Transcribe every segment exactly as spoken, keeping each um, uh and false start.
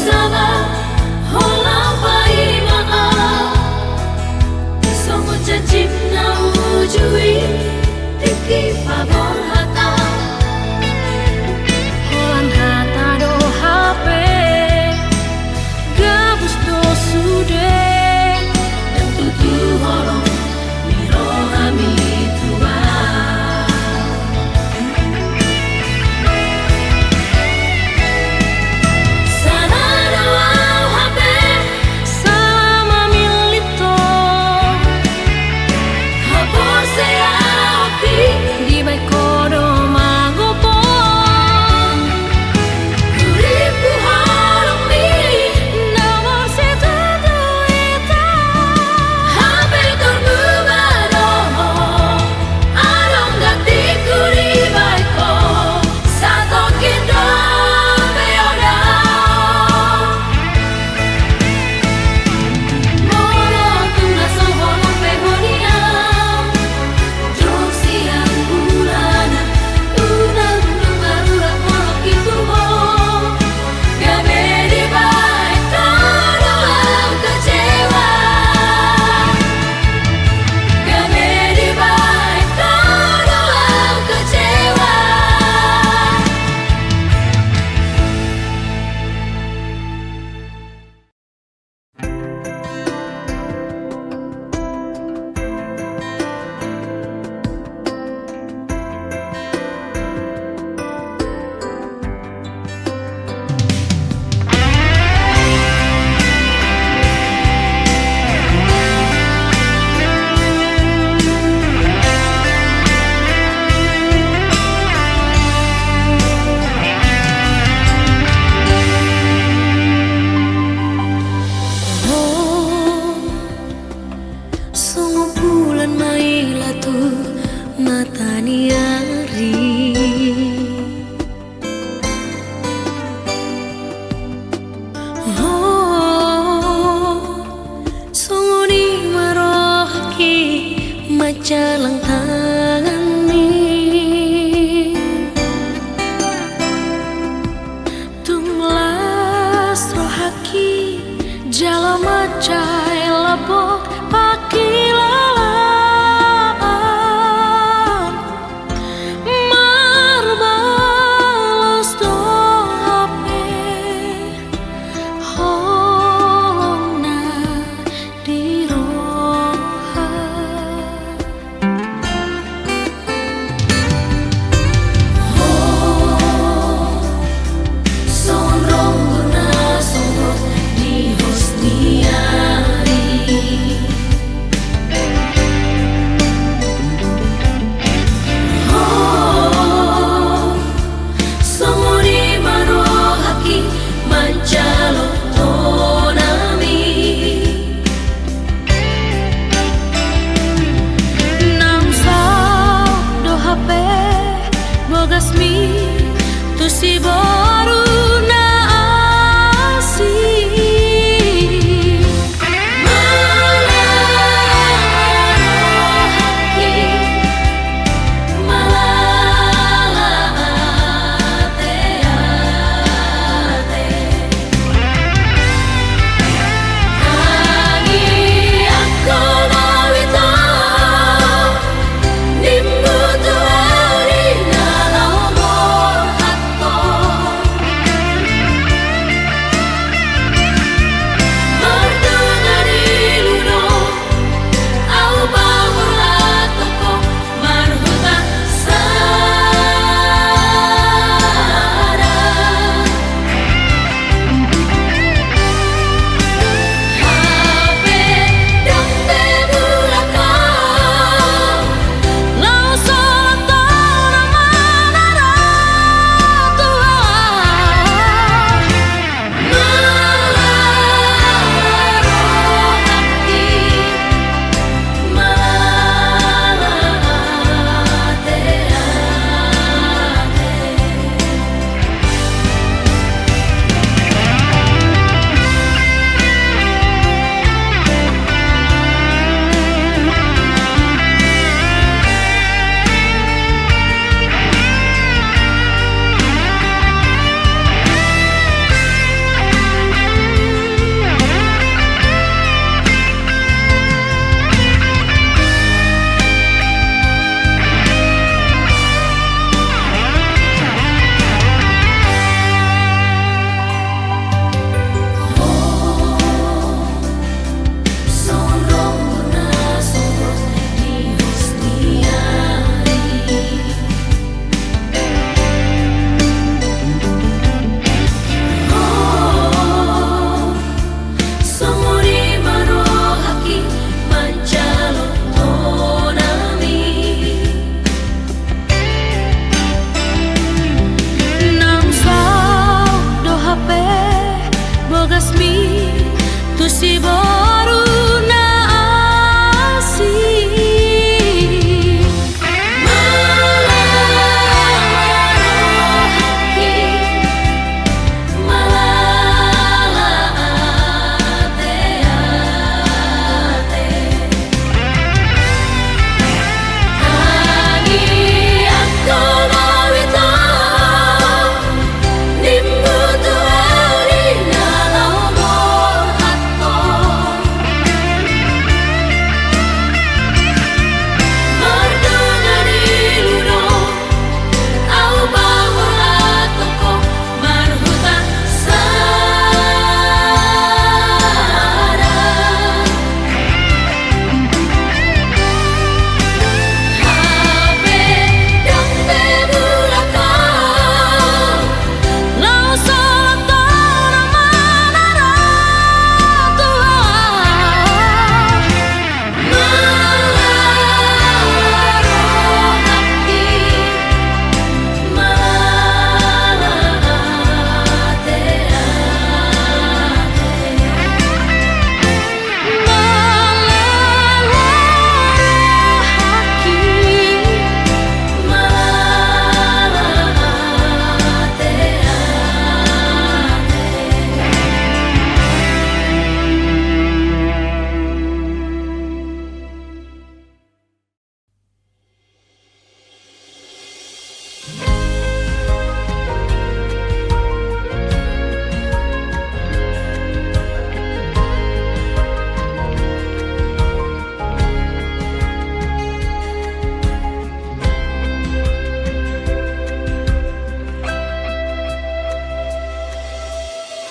Saba holan paima au, songon janjim na uju i, tingki paborhat au. Holan hata do hape, gabus do sude. Ndang tutu holong ni rohami tuba. Sala do au hape, sala mamillit ho. Haporseaonki dibahen ho do mangopo. Huripku holongmi, na marsitutu hita. Hape tor muba do ho, adong gantiku dibahen ho. Satongkin dope odang. Molo tung na so holong pe ho di au, dung sian mulana, unang dung marurat holongki tu ho. Gabe dibahen ho do au kecewa. Gabe dibahen ho do au kecewa. Songon bulan maila tu mata ni ari. Ho, songon i ma rohangki manjalang tanganmi. Tung las rohangki jala mansai lambok pangkilalaan. Marbalos do hape holong na di roha. Ho, songon ronggur na songgop di hos ni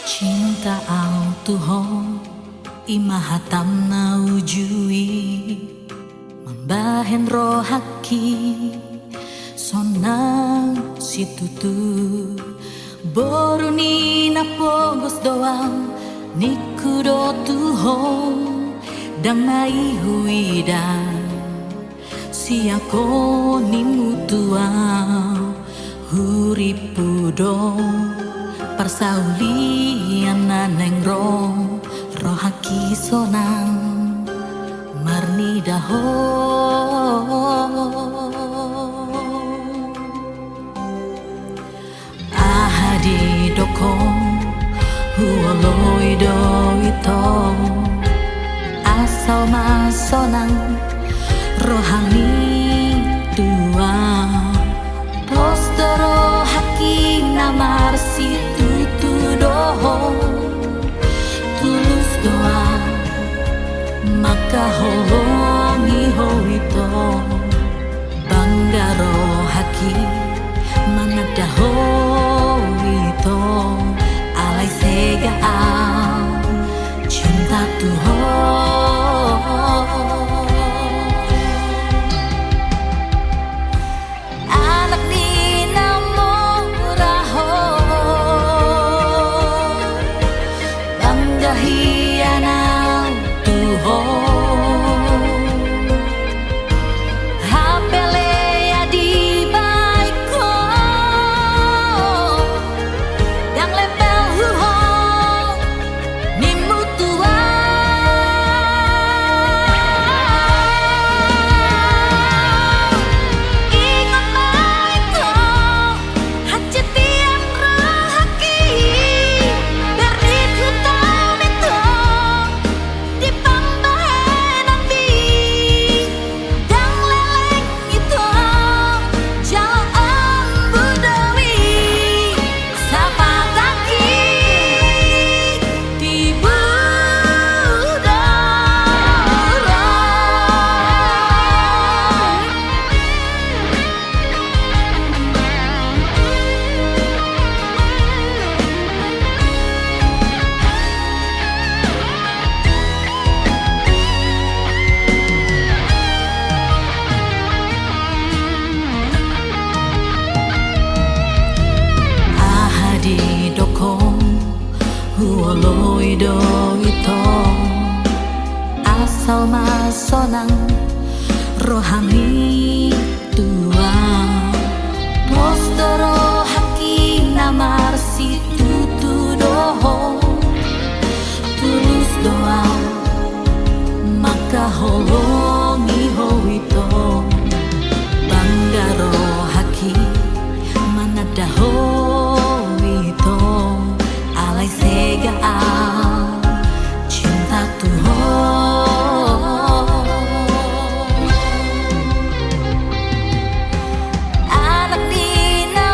Cinta au tu ho, i ma hatam na uju i, mambahen rohangki sonang situtu. Boru ni na pogos do au, ningku do tu ho, ndang na i huida siangkon nimmu tu au. Hurippu do parsaulian na naeng ro, rohangki sonang marnida ho. Aha didok ho, huoloi do ito, asal ma sonang rohami tu au. Pos do rohangki na marsitutu do ho, tulus do au mangkaholongi ho ito. Bangga rohangki mananda ho ito, alai sega au cinta tu ho. Anak ni na mora ho, bangga hian au tu ho. Hape lea dibaen ho, ndang level huhot nimmu tu au. Ingot ma ito, hansit hian rohangki, bernit hutong ito di pambahenanmi. Ndang leleng ito jala ombu do i, sapatangki tibu do ro. Aha didok ho, huoloi do ito, asal ma sonang rohami tu au. Pos do rohangki na marsitutu do ho, tulus do au mangkaholongi ho ito. Bangga rohangki mananda ho ito, alai sega au cinta tu ho. Anak ni na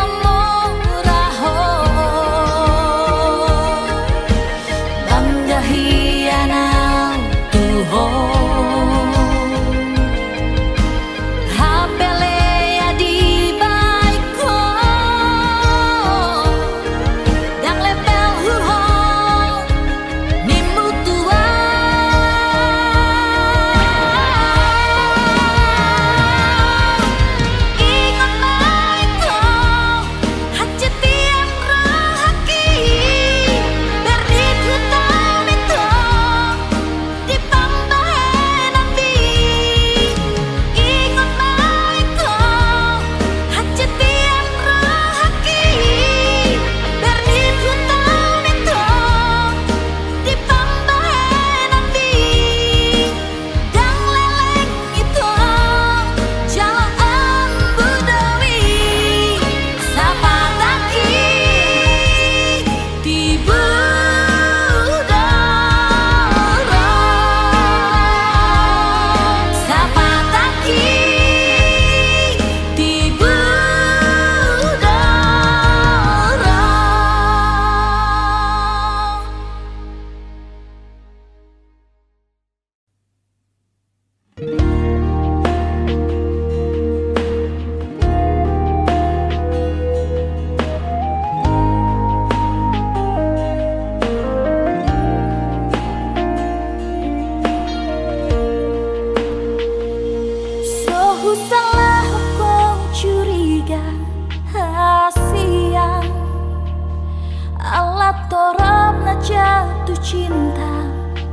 Ala torop na jatuh cinta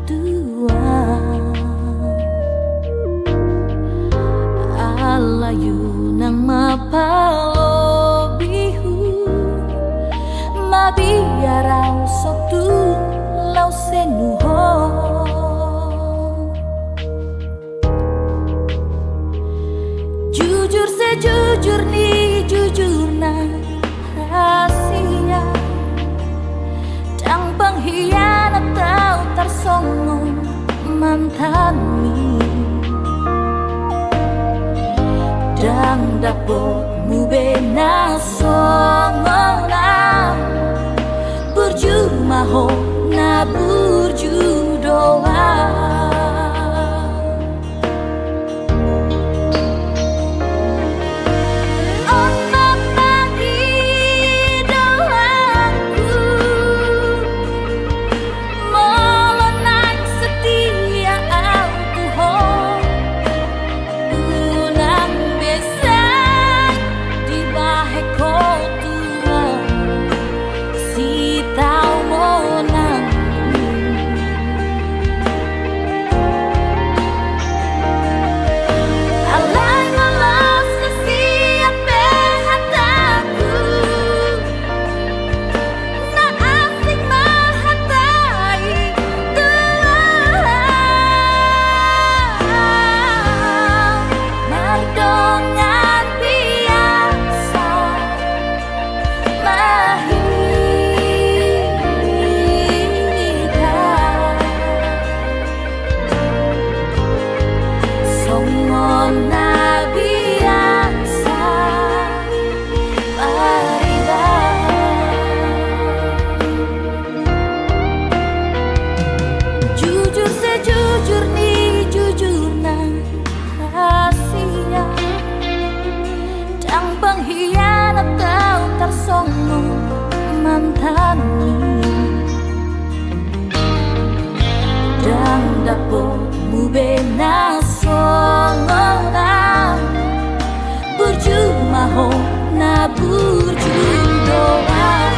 tu au. Alai unang ma palobihon, mabiar au so tung laos sinuhon. Jujur sejujur ni jujurna rahasia, ndang pengkhianat au tarsongon mantanmi. Ndang dapotmu be na songon au, burju ma ho na burju do au. On ma pangidoanku, molo naeng setia au tu ho, unang be sai dibahen ho tu au sitau monang. Alai molo sisiap pe hataku, na asing ma hata i tu au, mardongan biasa ma hita, songon na biasa maribau. Jujur sejujur ni jujurna rahasia, ndang pengkhianat au tarsongon mantanmi. Ndang dapotmu be na songon au, burju ma ho na burju do au.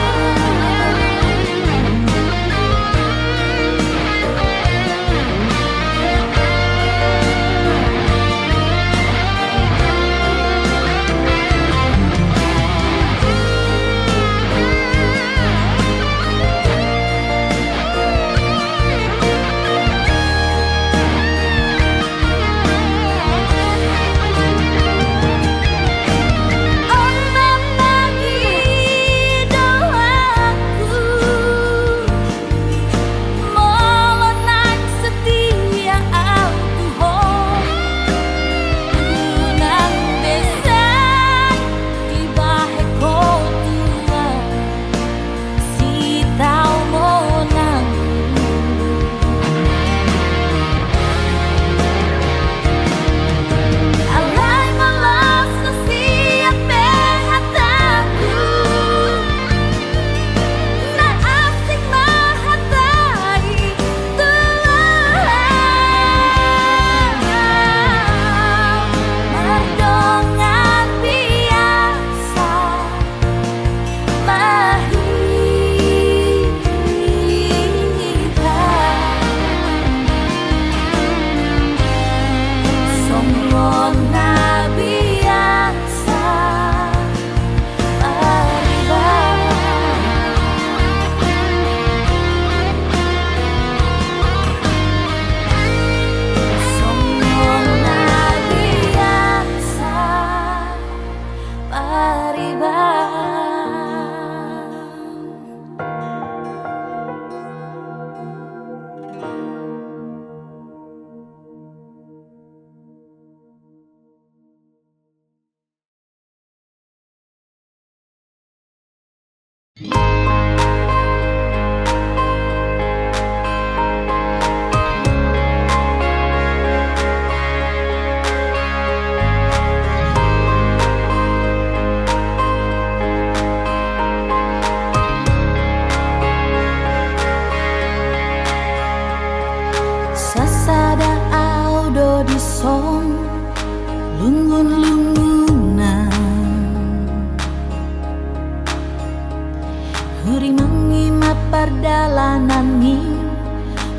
Ima pardalanan ni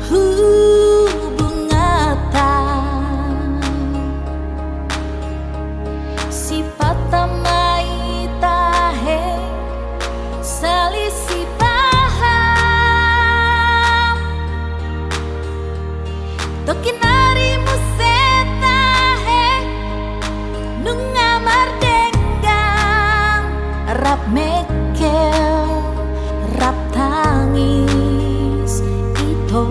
hubunganta. Sipata ma i tahe salisi paham. Tongkin ari muse tahe nunga mardenggan, rap mengkel, rap tangis ito.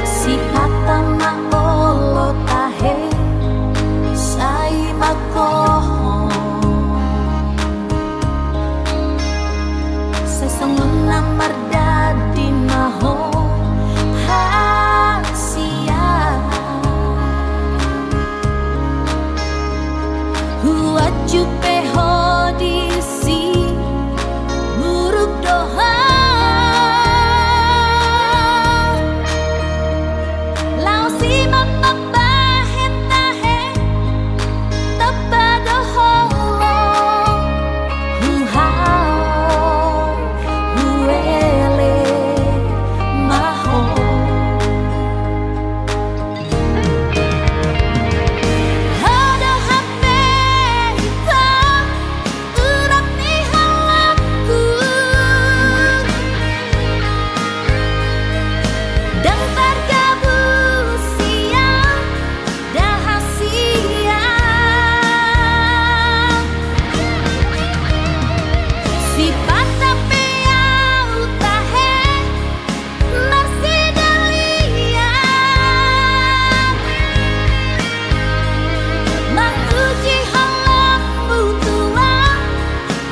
Sipata ma olo tahe sai mangkohon. Sai songon na mardadi ma ho hasian. Huanju pe ho disi muruk do ho. Laos i ma mambahen tahe, tamba do holong, huhau, huelek ma ho. Ho do hape ito, urap ni halakku. Ndang targabus sian dahasian. Sipata pe ahu tahe marsidalian. Manguji holongmu Tuhan,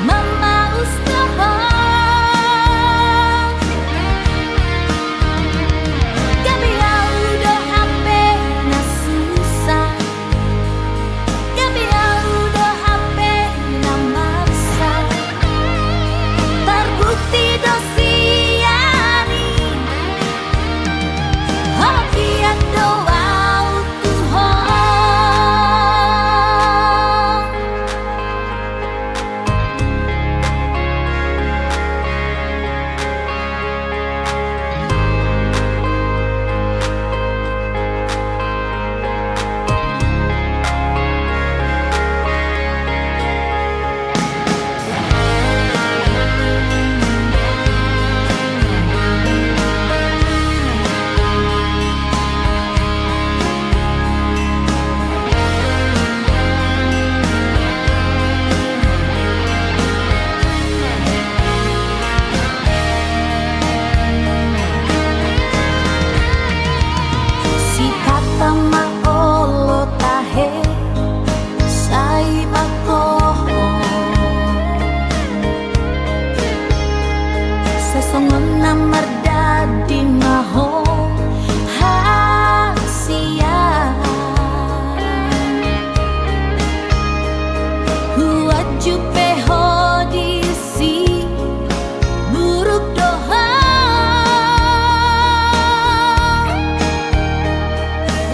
mamaus do ho. Gabe ahu do hape na susah. Gabe ahu do hape na marsak. Tarbukti do sian i, holong hian do ahu tu ho. Sipata ma olo tahe sai mangkohon. Sai songon na mardadi ma ho hasian. Huanju pe ho disi muruk do ho.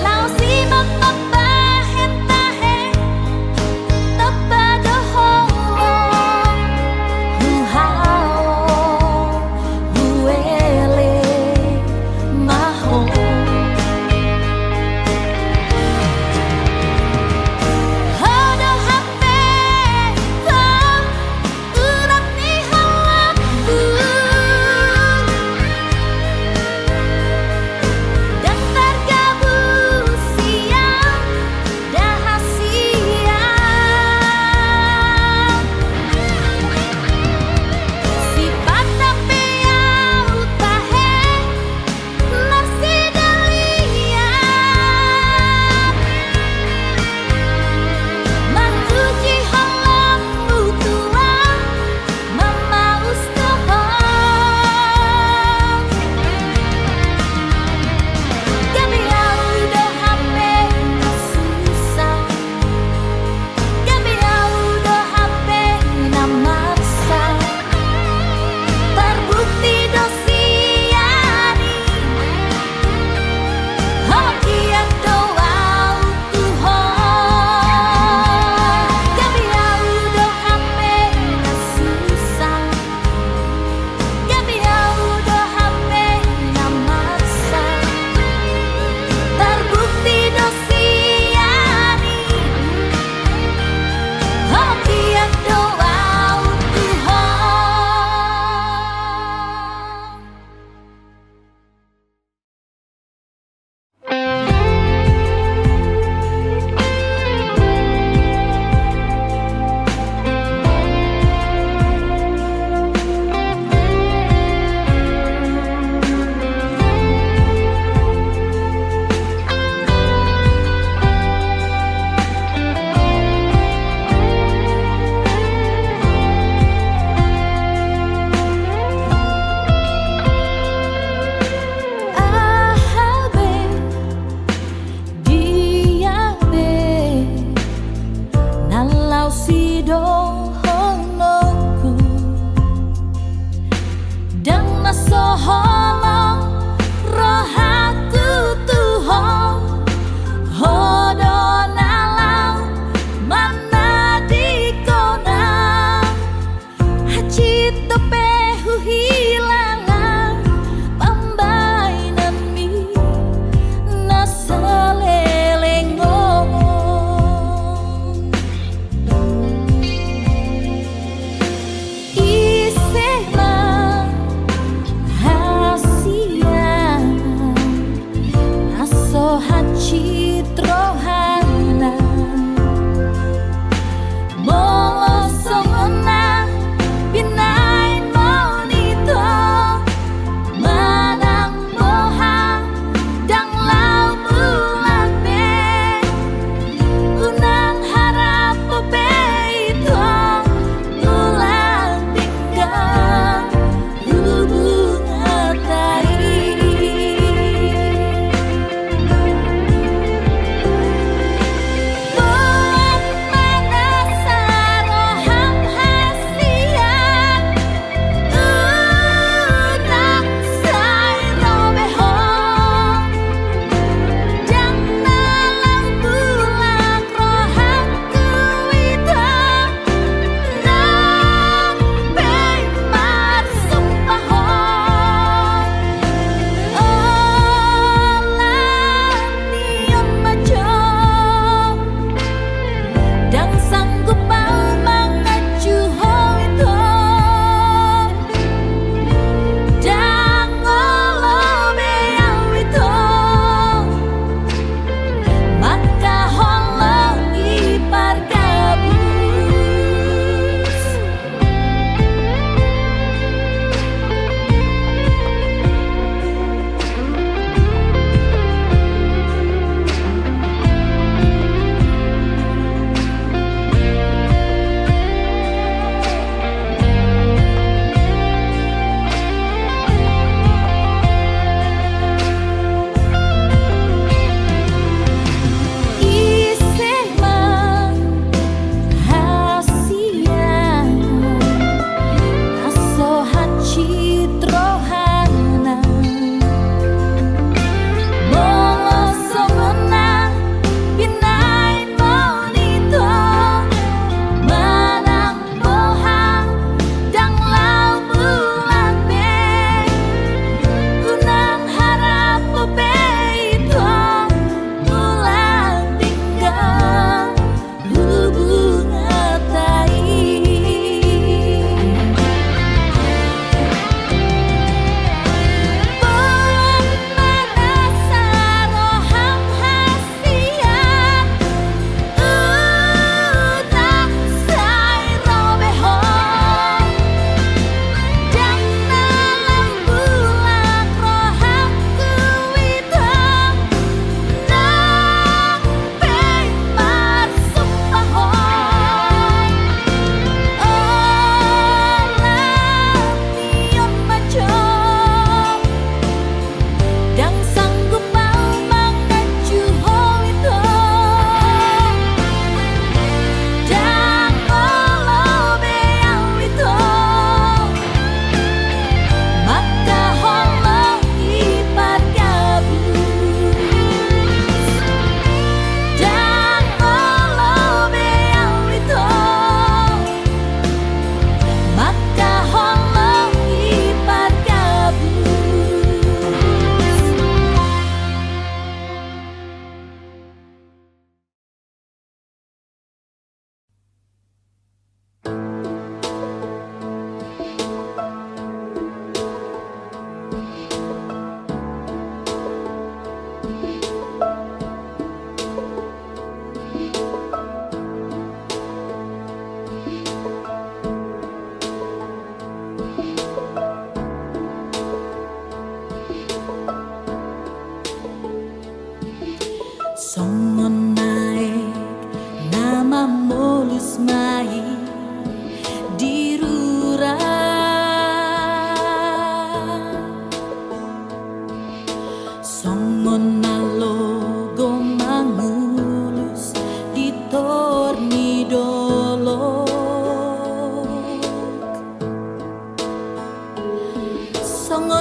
Laos i ma mambahen tahe, tamba do holong, huhau, huelek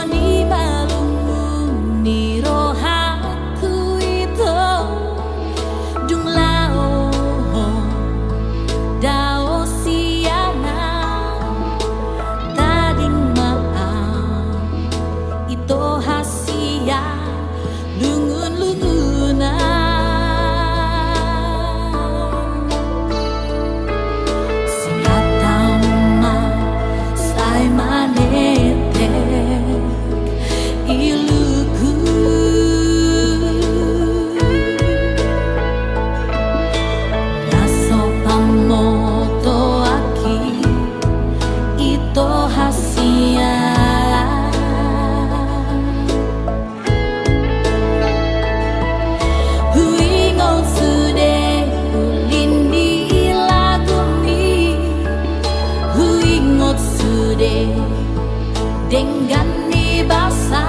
Ni malum ni rohangku ito, dung laho ho dao sian au, tading ma au ito hasian lungun-lungunan. Singkat ma sai manetek iluku, na so pamotoanki ito hasian. Huingot sude uli ni lagumi, huingot sude denggan ni basa,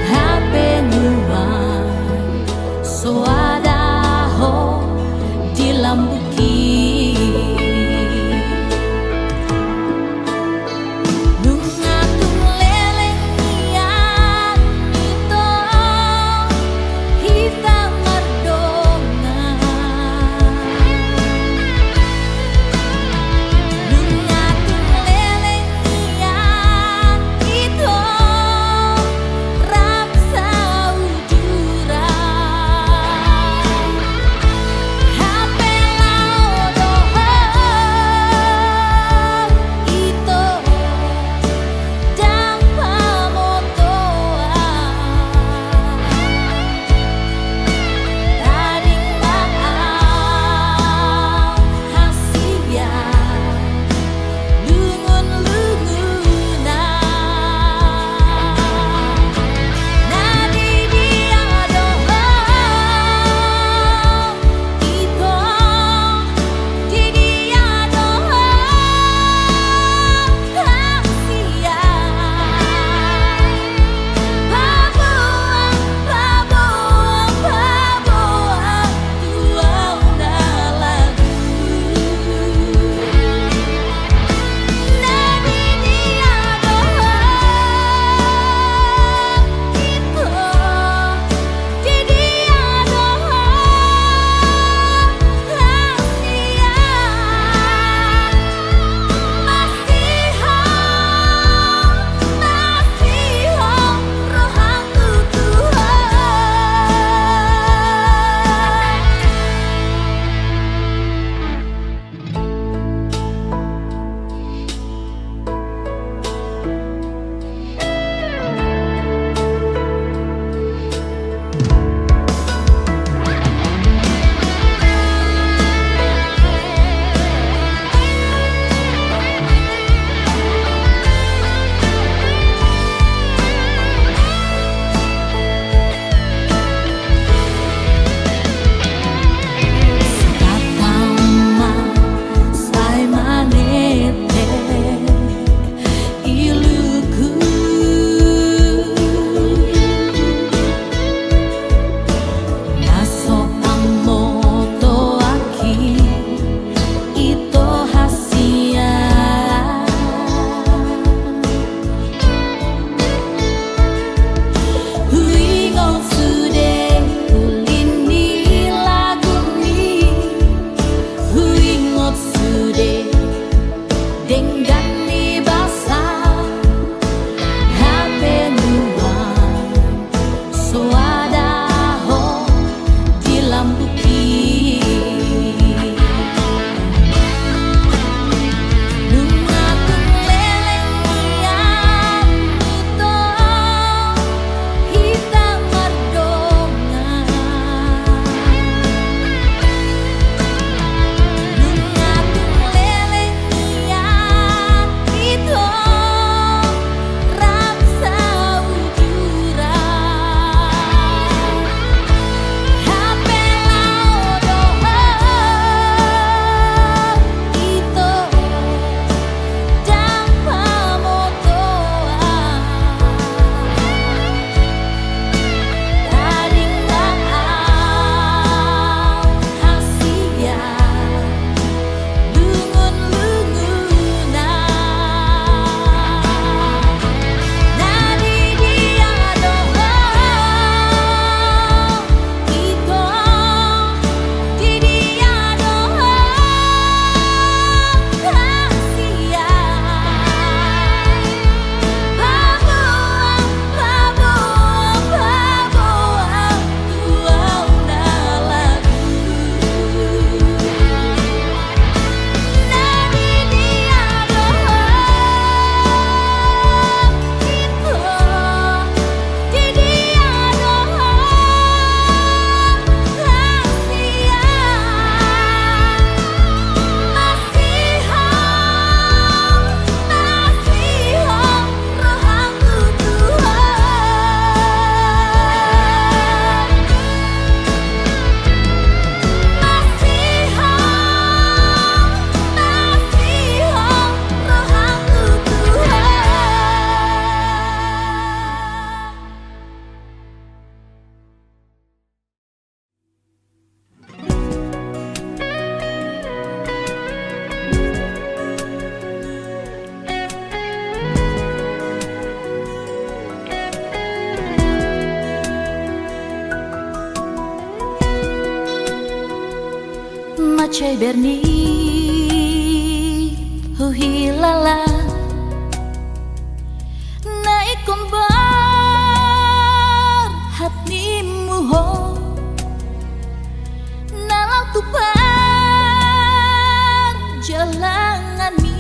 hape nuaeng so adong ho di lambungki. Nunga tung leleng nian ito hita mardongan. Nunga tung leleng nian ito Beber ni huhilala na ingkon borhat ni muhut na laho tu parjalanganmi.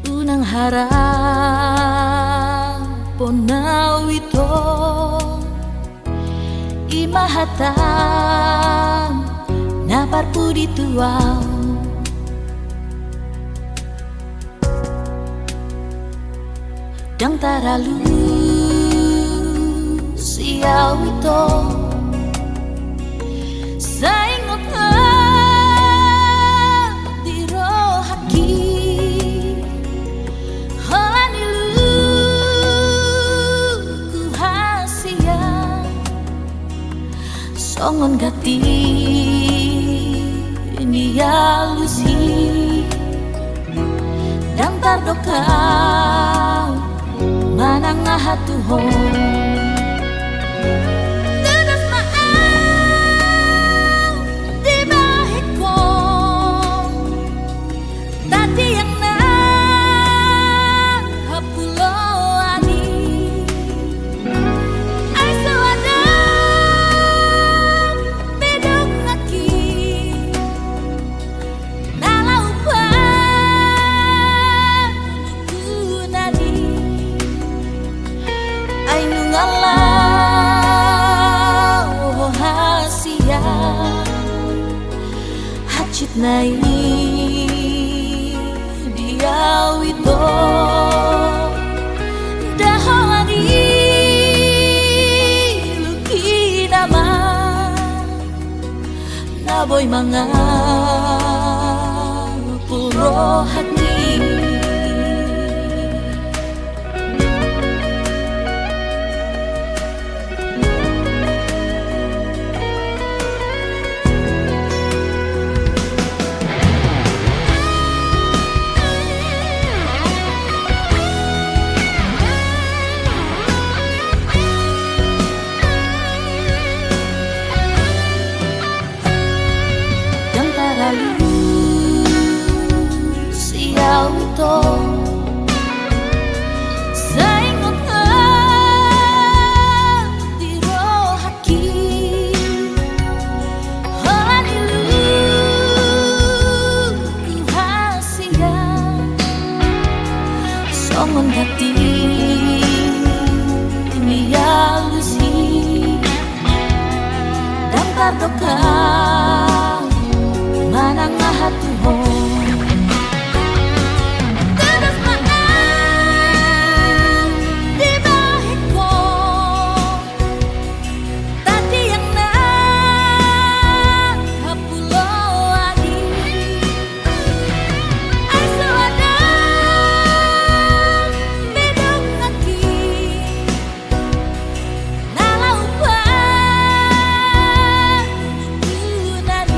Unang harapon na ito i ma hata na parpudi tu ahu. Ndang tarlalu si ahu ito, sai ingot ho di rohangki. Holan ilu huhasian songon gati ni alusi. Ndang tardok ahu manang aha tu ho. Tudos ma ahu dibahen ho. Tatiang na hapulo adi, ai so adong be donganki na laho panutunan i. Ai nunga laho ho hasian hansit na i di ahu ito. Ndang holan ilu hinama na boi mangalap rohangki. Ndang tarlalu si ahu ito, sai ingot ho di rohangki. Holan ilu huhasian songon gati ni alusi. Ndang tardok ahu manang aha tu ho. Tudos ma ahu dibahen ho. Tatiang na hapulo adi, ai so adong be donganki na laho panutunan i.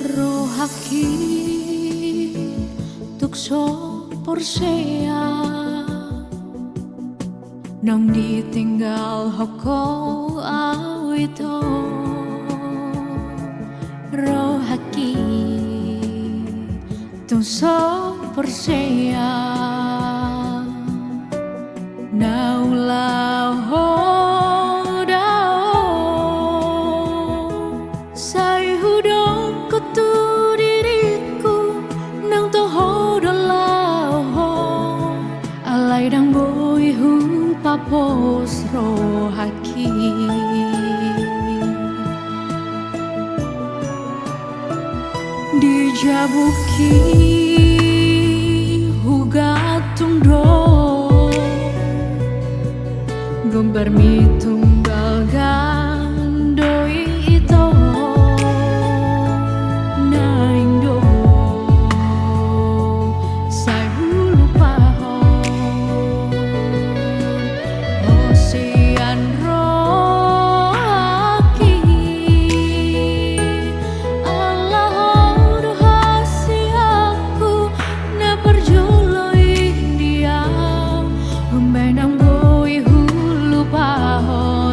Rohangki tung so porsea, naung ditinggalhon ho au ito. Rohangki tung so porsea, naung laho do au. Sai hudokkon tu diringku, naung toho do laho ho, alai ndang boi hupapos rohangki. Di jabungki hugantung do, gombarmi tung balga do i ito. Naeng do sai hulupahon ho sian rohangki. Ala ho do hasianku na parjolo i di au, umbahen ndang boi hulupahon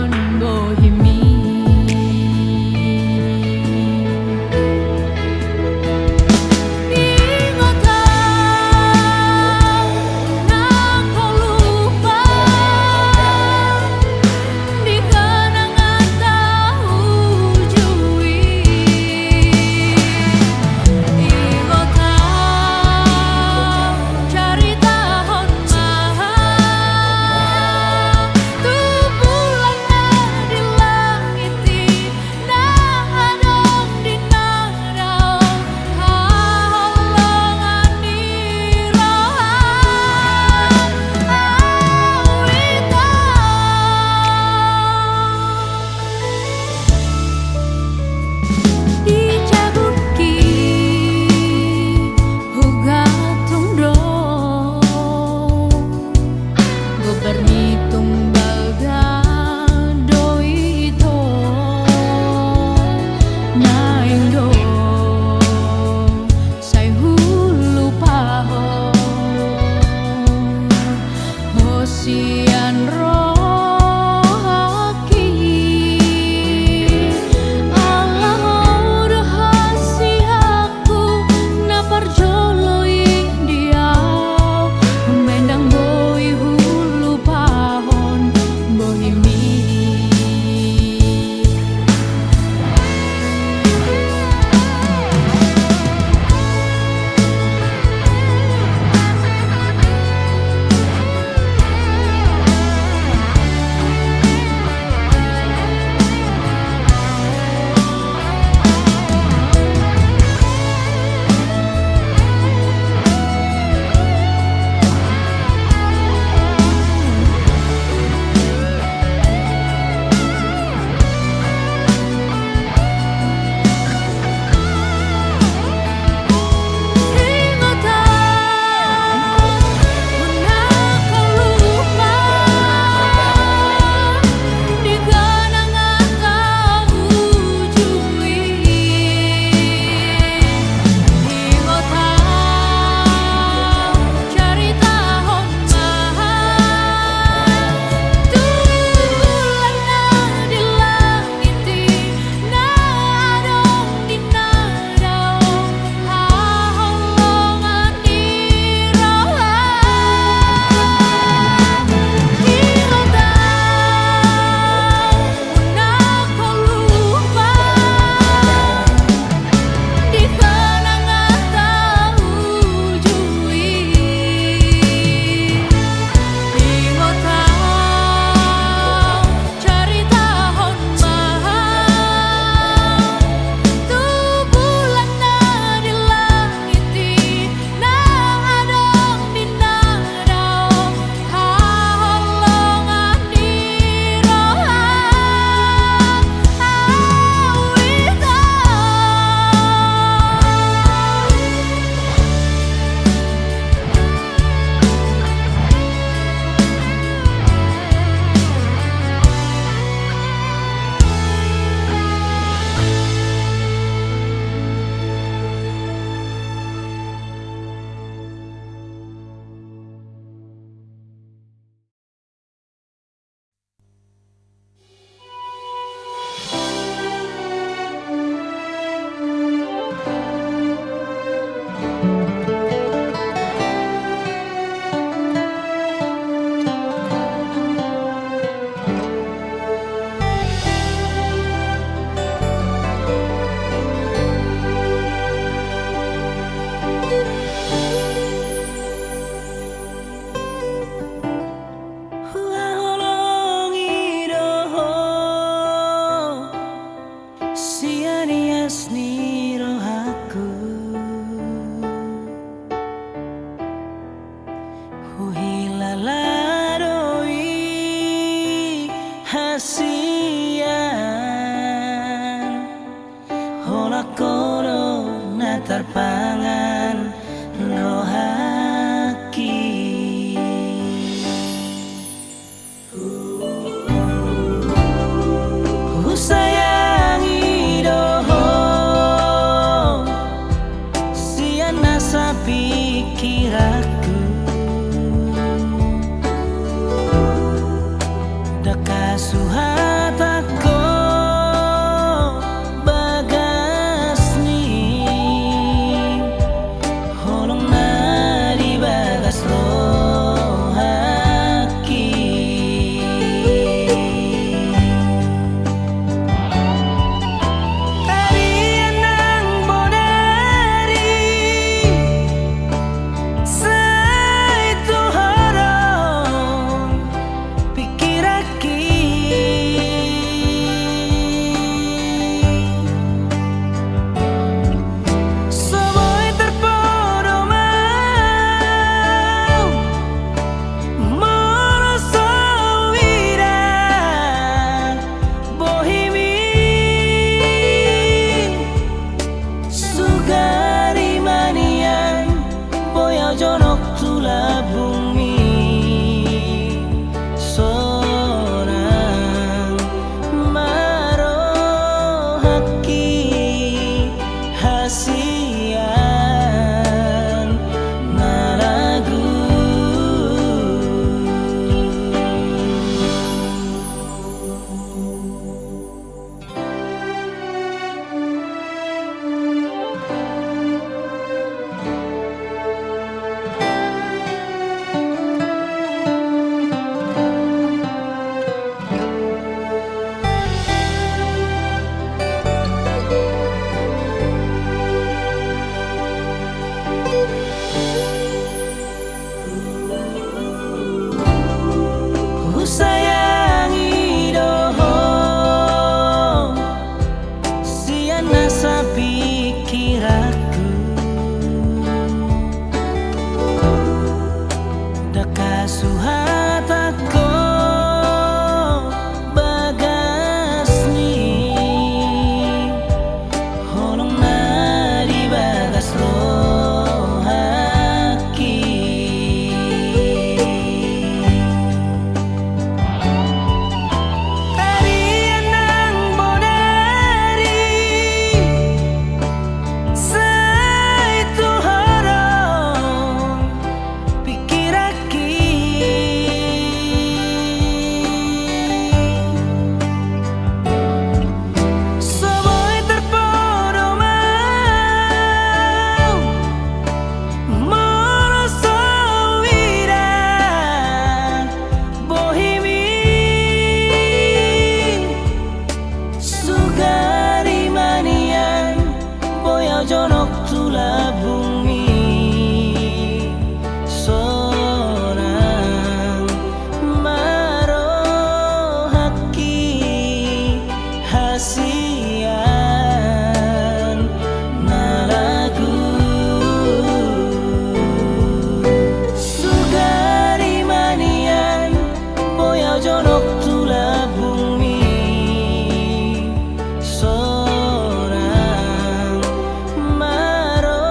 Tarpangan rohangki. Husayangi do ho sian nasa pingkiranku. Ndang hasuhatangko bagas ni holong na di bagas rohangki. Tarian nang bodari sai tu ho do pingkiranki. So boi tarpodo ma au molo so huida bohimi. Sugari ma nian boi au jonok tu lambungmi. Sonang ma rohangki hasian na lagu. Husayangi do ho sian nasa pingkiranku. Ndang hasuhatangko bagas ni holong na di bagas rohangki. Tarian nang bodari sai tu ho do pingkiranki. So boi tarpodo ma au molo so huida bohimi. Sugari ma nian boi au jonok tu lambungmi. Sonang ma rohangki hasian na lagu. Sugari ma nian boi au jonok tu lambungmi. Sonang ma ro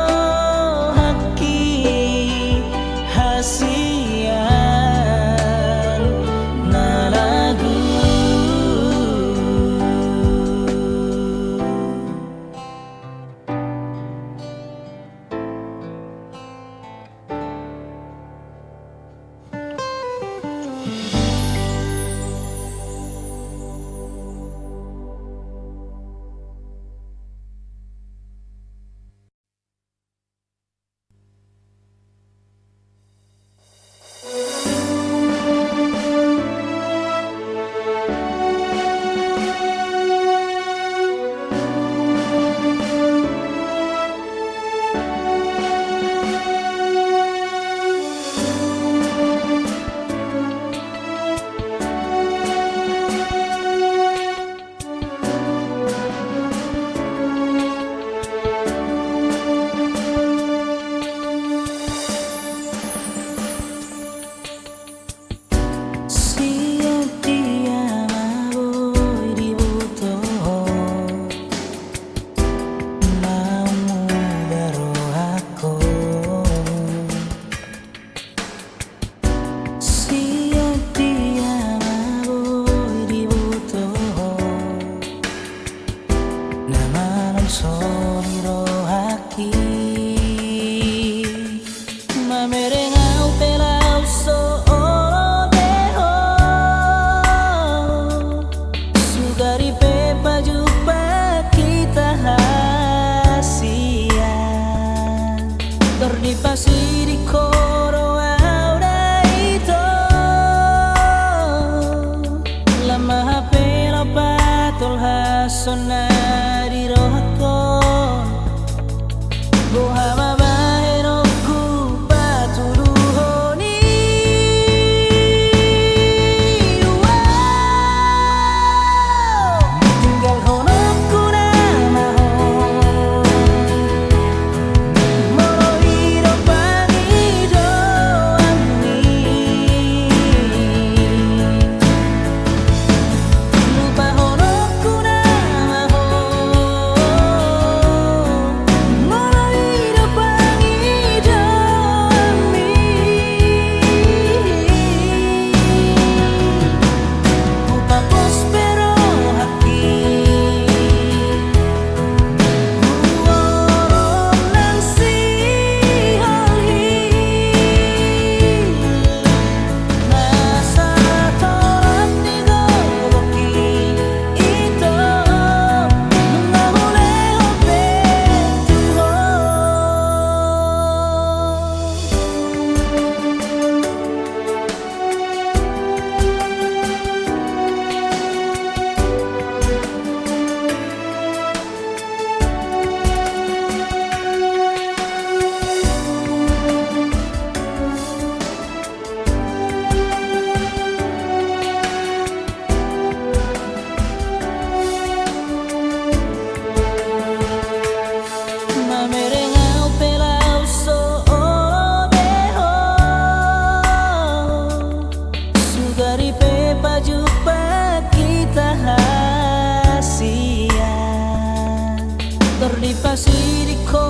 Pasiding ho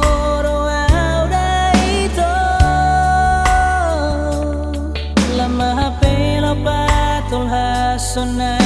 do au da ito. Lam ma hape laho patolhashon na